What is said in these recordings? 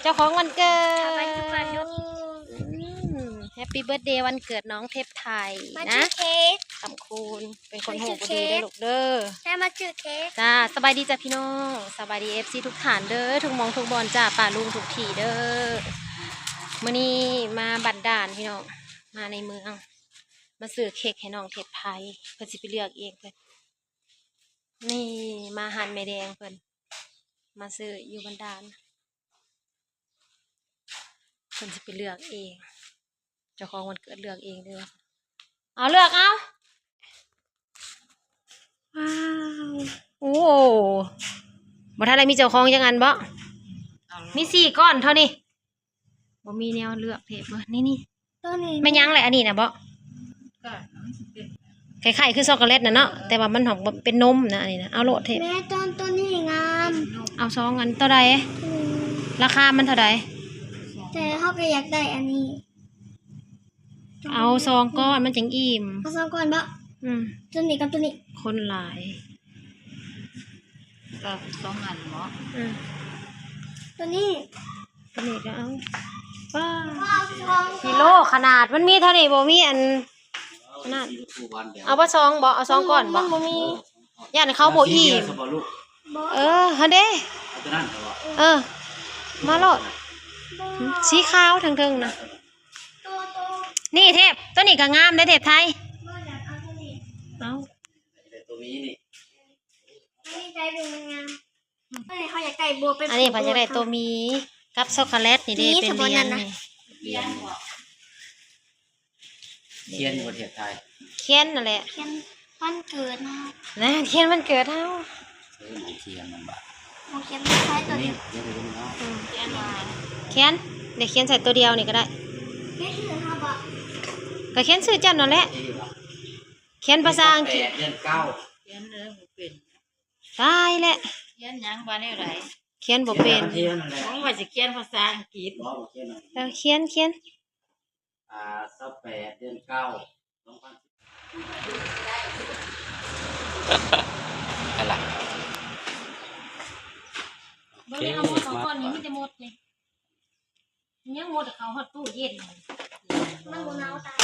ເຈົ້າຂອງວັນເກີດ ສະບາຍດີປ້າລຸງ ອືມ Happy Birthday ວັນເກີດນ້ອງເທບໄທນະ ມາຊື້ເຄ້ກ ຄຳຄູນ ເປັນຄົນຮູ້ບໍ່ດີເດີລູກເດີ ແມ່ມາຊື້ເຄ້ກ ຈ້າ ສະບາຍດີຈ້າພີ່ນ້ອງ ສະບາຍດີ ເອັຟຊີ ທຸກທ່ານເດີ ທຸກໝ່ອງທຸກບ່ອນຈ້າ ປ້າລຸງທຸກທີ່ເດີ ມື້ນີ້ມາບ້ານດ່ານພີ່ນ້ອງ ມາໃນເມືອງ ມາຊື້ເຄ້ກໃຫ້ນ້ອງເທບໄທ ເພິ່ນຊິໄປເລືອກເອງເພິ່ນ ນີ້ມາຮ້ານແມ່ແດງເພິ່ນ ມາຊື້ຢູ່ບ້ານດ່ານ ເພິ່ນຊິໄປເລືອກເອງ ເຈົ້າຂອງວັນເກີດເລືອກເອງເດີ ເອົາ ເລືອກເອົາ ວ້າວ ໂອ້ ບໍ່ທັນໄດ້ມີເຈົ້າຂອງຈັກອັນບໍ ມີສີ່ກ້ອນເທົ່ານີ້ ບໍ່ມີແນວເລືອກເພບເບີ ນີ້ໆ ໂຕນີ້ ແມ່ນຫຍັງແຫຼະ ອັນນີ້ນະບໍ ຄ້າຍໆຄືຊັອກໂກແລັດນະເນາະ ແຕ່ວ່າມັນຫອກເປັນນົມນະ ອັນນີ້ນະ ເອົາໂລດເທບ ແມ່ ໂຕ ໂຕນີ້ງາມ ເອົາສອງອັນ ໂຕໃດ ອືມ ລາຄາມັນເທົ່າໃດ ແຕ່ເຮົາກໍຢາກໄດ້ອັນນີ້ ເອົາສອງກ້ອນມັນຈັ່ງອີ່ມ ເອົາສອງກ້ອນບໍ ອືມ ໂຕນີ້ກັບໂຕນີ້ ຄົນຫຼາຍ ກໍສອງອັນເນາະ ອືມ ໂຕນີ້ ໂຕນີ້ກໍເອົາ ປ້າ ກິໂລຂະໜາດ ມັນມີເທົ່ານີ້ ບໍ່ມີອັນຂະໜາດ ເອົາບໍ່ສອງບໍ ເອົາສອງກ້ອນບໍ ມັນບໍ່ມີ ຢ້ານເຂົາບໍ່ອີ່ມ ເອີ ຫັ້ນເດ້ ເອີ ມາໂລດ ສີຂາວເທິງໆນະ ນີ້ເທບ ໂຕນີ້ກໍງາມເດ້ເທບໄທ ເອົາ ໂຕມີນີ້ ອັນນີ້ໃຈເບິ່ງມັນງາມ ອັນນີ້ເຮົາຢາກໄດ້ບວກເປັນ ອັນນີ້ເພິ່ນຢາກໄດ້ໂຕໝີກັບຊັອກໂກແລັດນີ້ເດ້ ເປັນລຽນນີ້ ຂຽນປະເທດໄທ ຂຽນນັ້ນແຫຼະ ຂຽນວັນເກີດເຮົາ ນະ ຂຽນວັນເກີດເຮົາ ເອີ ຂຽນມັນບາດ ຂຽນໄທໂຕດຽວ ຂຽນໄທໂຕດຽວ ອືມ ຂຽນວ່າ ຂຽນ ໄດ້ຂຽນໃສ່ໂຕດຽວນີ້ກໍໄດ້ ຂຽນຊື່ເຮົາບໍ ກໍຂຽນຊື່ເຈົ້ານັ້ນແຫຼະ ຂຽນພາສາອັງກິດ ແປດເດືອນເກົ້າ ຂຽນເດີ ບໍ່ເປັນ ຕາຍແລ້ວ ຂຽນຫຍັງວ່າແນວໃດ ຂຽນບໍ່ເປັນ ຂຽນວັນທີນັ້ນແຫຼະ ຂອງຂ້ອຍຊິຂຽນພາສາອັງກິດ ເອີ ຂຽນ ຂຽນ ອ່າ ຊາວແປດ ເດືອນເກົ້າ ສອງພັນສິບ ຫັ້ນລະ ເບິ່ງເອົາໝົດສອງກ້ອນນີ້ ມີແຕ່ໝົດນີ້ ຍັງໝົດເຂົ້າຮອດຕູ້ເຢັນ ມັນບໍ່ເນົ່າຕາຍ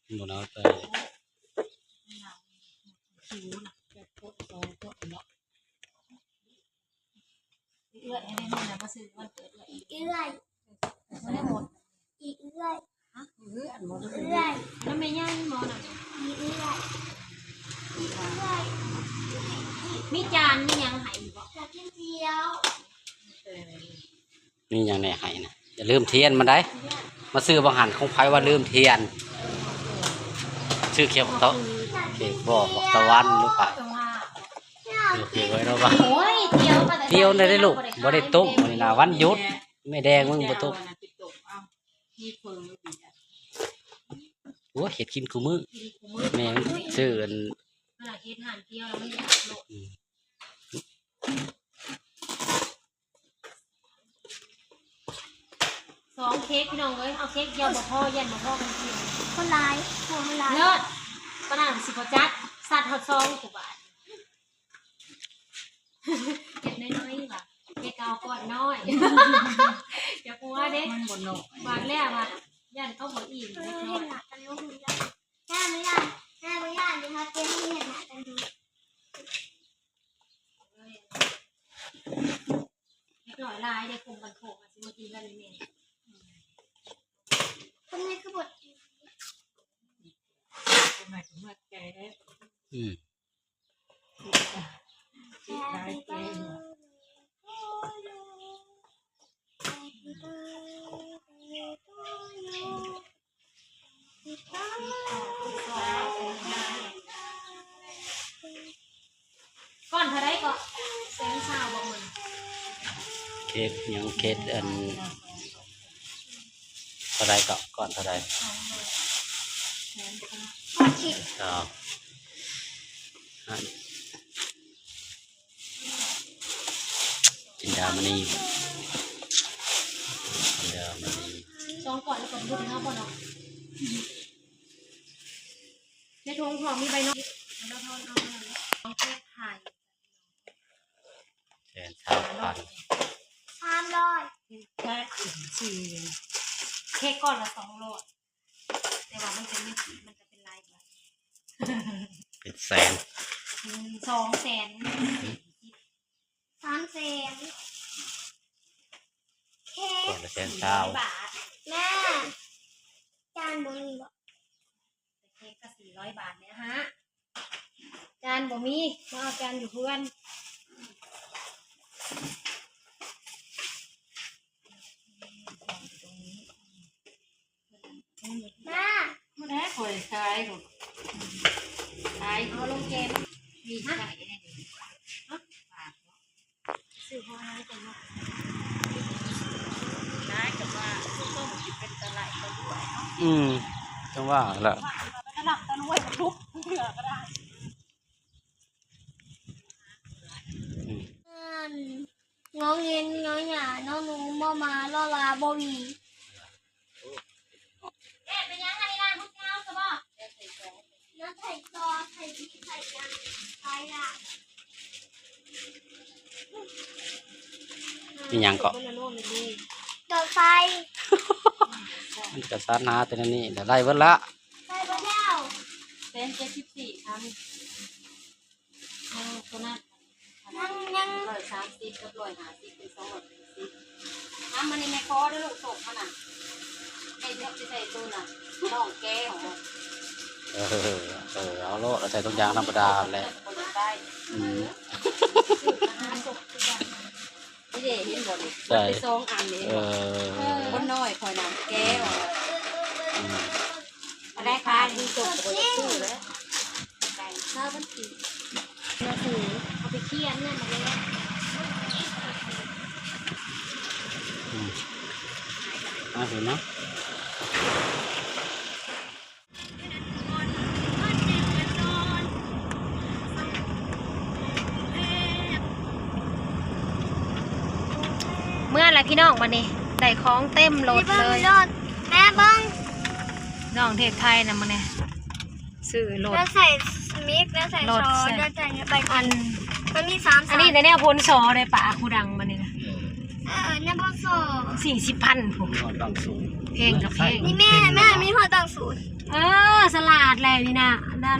ມັນບໍ່ເນົ່າຕາຍ ເອື້ອຍ ໃຫ້ໄດ້ແມ່ນະ ມາຊື້ວັນເກີດເອື້ອຍ ອີເອື້ອຍ ມັນໄດ້ໝົດ ອີເອື້ອຍ ຮະ ເອື້ອຍ ເອື້ອຍ ແລ້ວແມ່ຍ່າມີບໍ່ນະ ອີເອື້ອຍ ອີເອື້ອຍ ມີຈານມີຫຍັງໃຫ້ຢູ່ບໍ່ ຈານກິນຂ້າວ ມີຫຍັງແດ່ໃຫ້ນະ ຢ່າລືມທຽນມັນໄດ໋ ມາຊື້ບັງຫັນຂອງໃຜວ່າລືມທຽນ ຊື້ຂຽວ ເຂົ້າ ເຂົ້າບໍ່ ບັກຕາວັນຫຼືປາ ໂອເຄໄວ້ແລ້ວວ່າ ໂອ້ຍ ຕຽວ ຕຽວໄດ້ລູກ ບໍ່ໄດ້ຕົ້ມມື້ນີ້ນະ ວັນຢຸດ ແມ່ແດງ ມຶງບໍ່ຕົ້ມ ໂອ້ຍ ເຮັດກິນຄູ່ມື້ ແມ່ຊື້ອັນ ເຮັດຮ້ານຕຽວແລ້ວມັນ ອືມ ສອງເຄ້ກພີ່ນ້ອງເອີຍ ເອົາເຄ້ກດຽວບໍ່ພໍ ຢ້ານບໍ່ພໍກັນກິນ ຄົນຫຼາຍ ຄົນຫຼາຍ ເລີດ ປານນັ້ນຊິບໍ່ຈັດ ຊັດຮອດສອງກວ່າບາດ ເຮັດນ້ອຍໆວ່າ ເຮັດເອົາກ້ອນນ້ອຍ ຢ່າກົວເດ້ ມັນບໍ່ນ້ອຍ ບາດແລ້ວວ່າ ຢ້ານເຂົາບໍ່ອີ່ມ ເອີ ເຮັດໜັກກັນຢູ່ ຢ້ານບໍ່ຢ້ານ ຢ້ານບໍ່ຢ້ານ ເຮັດໜັກກັນຢູ່. ເດັກນ້ອຍຫຼາຍເດ້ ກົມກັນໂຄກ ຊິມາກິນກັນນີ້ແມ່ ຄົນນີ້ຄືບໍ່ກິນ ອືມ Happy birthday to you. Happy birthday to you. ກ້ອນເທົ່າໃດເກາະ ແສນຊາວບໍ່ເງິນ ເຄັກຫຍັງ ເຄັກອັນ ເທົ່າໃດເກາະ ກ້ອນເທົ່າໃດ ສອງຮ້ອຍ ແສນຊາວ ອັນ ຈິນດາມະນີ ຈິນດາມະນີ ສອງກ້ອນແລ້ວກໍບໍ່ໄດ້ເອົາບໍ່ເນາະ ໃນຖົງພ້ອມມີໃບໜອນ ແສນຊາວພັນ ສາມຮ້ອຍ ແຂກ ເຄັກກ້ອນລະສອງຮ້ອຍ ແຕ່ວ່າມັນເປັນເງິນກີບ ມັນກະເປັນຫຼາຍກວ່າ ເປັນແສນ ອືມ ສອງແສນ ສາມແສນ ເຄັກກ້ອນລະແສນຊາວ ສີ່ຮ້ອຍບາດ. ແມ່ ຈານບໍ່ມີບໍ? ເຄັກກະສີ່ຮ້ອຍບາດແຫຼະຮະ ຈານບໍ່ມີ ມາເອົາຈານຢູ່ເຮືອນ. ມາ ມື້ໃດຂ້ອຍຂາຍ ຂາຍ ເອົາລົງແກງ ມີໃສ່ ຊື້ຫົວຫາຍໄປເນາະ ນາຍກໍວ່າ ຄືຕ້ອງຊິເປັນຕະໄລຕະຫຼວຍເນາະ. ອືມ ຈັ່ງວ່າລະ ຕະຫຼັກຕະຫຼວຍມັນລຸກເທື່ອກໍໄດ້. ອືມ ງໍເຫງັນ ງໍຫຍ້າ ງໍໜູ ມໍມ້າ ລໍລາ ບໍ່ຫວີ. ແມ່ ເປັນຫຍັງຫັ້ນ ອີ່ຫຼ້າ ມຶນເງົາຊະບໍ? ແມ່ ໃສ່ຕໍ່ ໃສ່ ໃສ່ຫຍັງ ຫຼາຍຢ່າງ. ມີຫຍັງເກາະ? ດອກໄຟ. ມັນກະສັນຫາແຕ່ແນວນີ້ແຫຼະ ໄດ້ເບິດລະ ໄດ້ເບິດແລ້ວ. ແສນເຈັດສິບສີ່ພັນ. ເອີ ໂຕນັ້ນ ຍັງ ຍັງ ຮ້ອຍສາມສິບກັບຮ້ອຍຫ້າສິບ ເປັນສອງຮ້ອຍສີ່ສິບ. ອ່າ ມື້ນີ້ແມ່ຂໍເດີລູກ ໂຊກມັນນະ ແມ່ຊິເອົາໄປໃສ່ໂຕນັ້ນ ນ້ອງແກະອອກ. ເອີ ເອີ ເອົາໂລດ ເອົາໃສ່ຖົງຢາງທຳມະດາຫັ້ນແຫຼະ. ອືມ ນີ້ເດ້ ເຫັນບໍ່ນີ້ ໃສ່ ມັນເປັນສອງອັນນີ້ ເຫັນບໍ່? ເອີ ຄົນນ້ອຍຂ້ອຍນະ ແກະອອກ. ອືມ ອັນໃດຂາຍດີຕົກກໍບໍ່ຢາກຊື້ແລ້ວ ໄກ່ຊາວພັນກີບ ເອົາໄປຂຽນນຳແລ້ວ. ອືມ ເອົາເຫັນເນາະ. ເມືອລະພີ່ນ້ອງ ບາດນີ້ໄດ້ຂອງເຕັມລົດເລີຍ. ແມ່ເບິ່ງ ນ້ອງເທດໄທນະມື້ນີ້ ຊື້ລົດ ແລ້ວໃສ່ມິກ ແລ້ວໃສ່ ລົດ ຊໍ ໃສ່ ແລ້ວໃສ່ໃບ ອັນ ມັນມີສາມ ອັນນີ້ແນວພົນຊໍໄດ້ປາ ຄູດັງບາດນີ້ນະ. ເອີ ແນວພົນຊໍ ສີ່ສິບພັນພຸ້ນ ຮອດບັ້ງສູດ ແພງກະແພງ. ນີ້ແມ່ ແມ່ມີຮອດບັ້ງສູດ. ເອີ ສະຫຼາດແຫຼະນີ້ນະ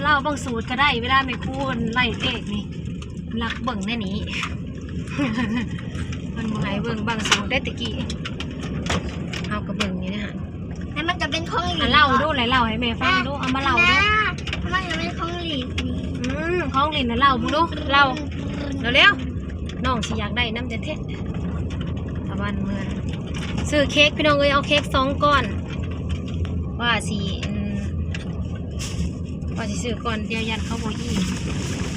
ລາວບັ້ງສູດກະໄດ້ ເວລາແມ່ຄູເພິ່ນໄລ່ເພກນີ້ ລັກເບິ່ງແນວນີ້ ເພິ່ນບໍ່ໃຫ້ເບິ່ງບັ້ງສູດເດ້ ແຕ່ກີ້ເຮົາກະເບິ່ງນີ້ນະ. ແລ້ວມັນກະເປັນຂອງຫຼິ້ນ ອ່ະ ເລົ່າດູ ເນາະ ແລະເລົ່າໃຫ້ແມ່ຟັງດູ ເອົາມາເລົ່າດູ. ແມ່ ມັນກະເປັນຂອງຫຼິ້ນ. ອືມ ຂອງຫຼິ້ນນະ ເລົ່າເບິ່ງດູ ເລົ່າ ເລັວໆ ນ້ອງຊິຢາກໄດ້ນຳແທ້ໆ. ຕາວັນເມືອ ຊື້ເຄັກພີ່ນ້ອງເອີຍ ເອົາເຄັກສອງກ້ອນ ວ່າຊິ ອືມ ວ່າຊິຊື້ກ້ອນດຽວ ຢ້ານເຂົາບໍ່ອີ່ມ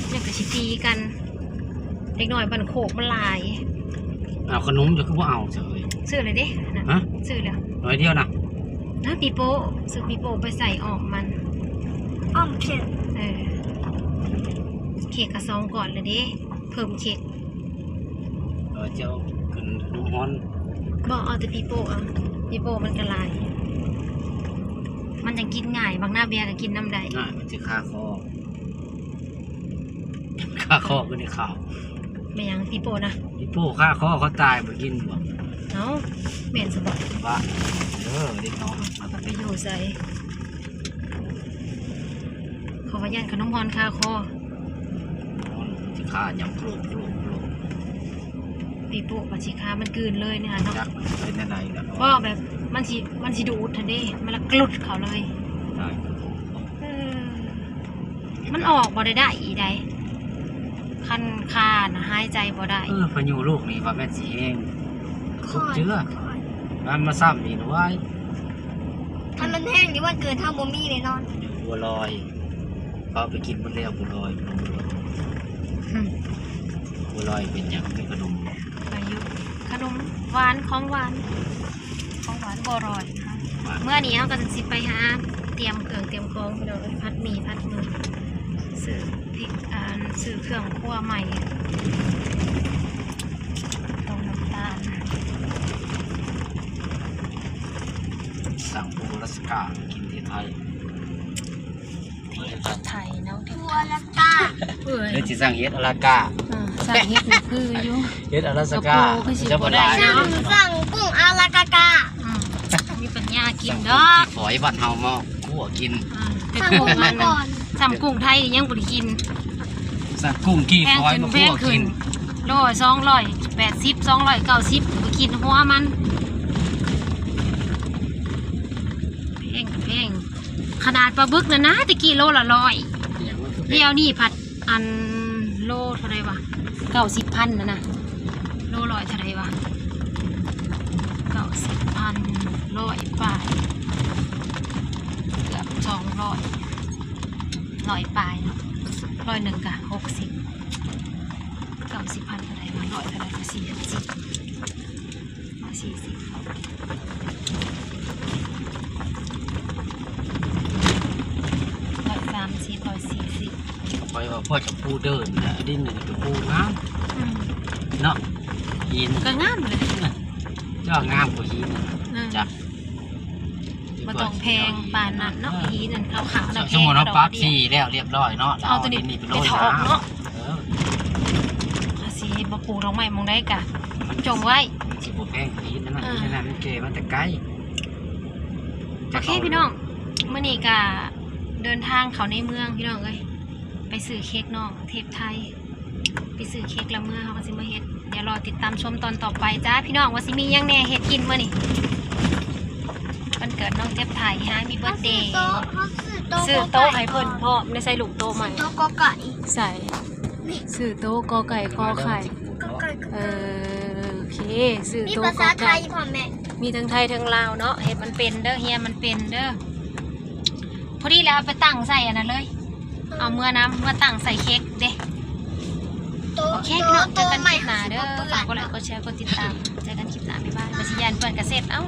ແລ້ວກະຊິຕີກັນ. ເດັກນ້ອຍບ້ານໂຄກມັນຫຼາຍ. ເອົາຂະໜົມເຈົ້າຄືບໍ່ເອົາເສີຍ? ຊື້ແລ້ວເດ້ນະ. ຮະ? ຊື້ແລ້ວ ໜ້ອຍດຽວນະ. ນະ ປີໂປ້ ຊື້ປີໂປ້ໄປໃສ່ອອກມັນ ອ້ອມເຄັກ. ເອີ ເຄັກກະສອງກ້ອນແລ້ວເດ້ ເພີ່ມເຄັກ. ເອີ ເຈົ້າຂຶ້ນຂະໜົມຮ້ອນ. ບໍ່ ເອົາແຕ່ປີໂປ້ ເອົາ ປີໂປ້ມັນກະຫຼາຍ ມັນຈັ່ງກິນງ່າຍ ບັກນາເບຍກະກິນນຳໄດ້. ອ່າ ມັນຊິຄາຄໍ. ຄາຄໍຄືໄດ້ຂ່າວ. ແມ່ນຫຍັງ ປີໂປ້ນະ? ປີໂປ້ຄາຄໍ ເຂົາຕາຍບໍ່ກິນບໍ່? ເອົ້າ ແມ່ນຊະບໍ? ວ່າ ເອີ ເດັກນ້ອຍ ມັນກະໄປຢູ່ໃສ? ເຂົາວ່າຢ້ານຂະໜົມຮ້ອນຄາຄໍ. ມັນຊິຄາຫຍັງໂຄລກໂຄລກໂຄລກ. ປີໂປ້ກະຊິຄາມັນກືນເລີຍນີ້ນະເນາະ. ຈັກມັນເປັນແນວໃດລະເນາະ. ບໍ່ ແບບມັນຊິ ມັນຊິດູດຫັ້ນເດ້ ມັນລະກະຫຼຸດເຂົ້າເລີຍ. ຕາຍ. ເອີ ມັນອອກບໍ່ໄດ້ ໄດ້ອີໃດ ຄັນຄານະ ຫາຍໃຈບໍ່ໄດ້. ເອີ ພາຍຸລູກນີ້ວ່າແມ່ນຊິແຮງ ຄຸບເຈືອ ມັນມາຊ້ຳອີກລະວາຍ. ຄັນມັນແຮງນີ້ວັນເກີດເຮົາບໍ່ມີແນ່ນອນ. ບັວລອຍ ເຂົາເອົາໄປກິນໝົດແລ້ວ ບົວລອຍ. ອືມ ບົວລອຍເປັນຫຍັງ? ເປັນຂະໜົມ. ອາຍຸ ຂະໜົມຫວານ ຂອງຫວານ ຂອງຫວານບົວລອຍ. ມື້ນີ້ເຮົາກະຊິໄປຫາຕຽມເຄື່ອງຕຽມຂອງ ພີ່ນ້ອງເອີຍ ຜັດໝີ່ຜັດມື ຊື້ພິກ ອັນ ຊື້ເຄື່ອງຄົວໃໝ່ ຕົ້ມນ້ຳຕານ. ສັ່ງປູອາລາສກາ ກິນທີ່ໄທ. ເຮັດໄທເນາະ ປູອາລາສກາ ເອີຍ ຫຼືຊິສັ່ງເຮັດອາລາກາ ເອີ ສັ່ງເຮັດນີ້ຄືຢູ່ ເຮັດອາລາສະກາ ກະປູຄືຊິບໍ່ໄດ້ເນາະ ສັ່ງ ສັ່ງກຸ້ງອາລາກາກາ ອືມ ມີປັນຍາກິນດອກ ກຸ້ງຂີ້ຝອຍບ້ານເຮົາມາຂົ້ວກິນ ອືມ ແຕ່ກຸ້ງອັນ ສັ່ງກຸ້ງໄທຍັງບໍ່ໄດ້ກິນ ສັ່ງກຸ້ງຂີ້ຝອຍມາຂົ້ວກິນ ໂລສອງຮ້ອຍແປດສິບ ສອງຮ້ອຍເກົ້າສິບ ໄປກິນຫົວມັນ ແພງກະແພງ ຂະໜາດປາບຶກນັ້ນນະ ແຕ່ກີ້ໂລລະຮ້ອຍ ດຽວນີ້ພັດ ອັນໂລເທົ່າໃດວະ ເກົ້າສິບພັນນັ້ນນະ ໂລຮ້ອຍເທົ່າໃດວະ ເກົ້າສິບພັນ ຮ້ອຍປາຍ ເກືອບສອງຮ້ອຍ ຮ້ອຍປາຍເນາະ ຮ້ອຍໜຶ່ງກະຫົກສິບ ເກົ້າສິບພັນເທົ່າໃດວະ ຮ້ອຍເທົ່າໃດວະ ສີ່ສິບ ຮ້ອຍສີ່ສິບ ຮ້ອຍສາມສິບ ຮ້ອຍສີ່ສິບ ຂ້ອຍວ່າພວກກະປູເດີນນະ ດິນນີ້ກະປູງາມ ອືມ ເນາະ ຫີນກະງາມເລີຍ ເຈົ້າງາມກວ່າຫີນນະ ອືມ ຈ້ະ ບໍ່ຕ້ອງແພງປານນັ້ນເນາະ ເອີ ຫີນນັ້ນຂາວໆນະ ສົມມຸດເຮົາປາບສີແລ້ວລຽບລ້ອຍເນາະ ເອົາໂຕນີ້ໄປຖອກເນາະ ເອີ ເຮົາຊິເຮັດບໍ່ປູດອກໄມ້ໝ່ອງໃດກະຈົ່ງໄວ້ ມັນຊິບໍ່ແພງ ຫີນນັ້ນ ເອີ ຫີນນັ້ນມັນແກ່ມາແຕ່ໄກ ໂອເຄພີ່ນ້ອງ ມື້ນີ້ກະເດີນທາງເຂົ້າໃນເມືອງພີ່ນ້ອງເອີຍ ໄປຊື້ເຄັກນ້ອງເທບໄທ ໄປຊື້ເຄັກແລ້ວເມືອເຮົາກະຊິມາເຮັດ ດຽວລໍຕິດຕາມຊົມຕອນຕໍ່ໄປຈ້າພີ່ນ້ອງ ວ່າຊິມີຫຍັງແດ່ເຮັດກິນມື້ນີ້ ວັນເກີດນ້ອງເທບໄທ Happy birthday ຊື້ໂຕະໃຫ້ເພິ່ນພ້ອມ ໄດ້ໃສ່ລູກໂຕະໃໝ່ ໂຕະກໍໄກ່ ໃສ່ ຊື້ໂຕະກໍໄກ່ ກໍໄຂ່ ກໍໄກ່ ເອີ ໂອເຄ ຊື້ໂຕະກໍໄກ່ ມີພາສາໄທພ້ອມແມ່ ມີທັງໄທທັງລາວເນາະ ເຮັດມັນເປັນເດີ ຮຽນມັນເປັນເດີ ພໍດີແລ້ວເອົາໄປຕັ້ງໃສ່ອັນນັ້ນເລີຍ ເອົາເມືອນຳ ເມືອຕັ້ງໃສ່ເຄັກເດ້ ໂຕ ໂອເຄພີ່ນ້ອງ ເຈີກັນຄລິບໜ້າເດີ ໂຕໃໝ່ ຝາກກົດໄລກົດແຊ ກົດຕິດຕາມ ເຈີກັນຄລິບໜ້າ ບາຍບາຍ ວ່າຊິຢ້ານເປື້ອນກະເຊັດ ເອົ້າ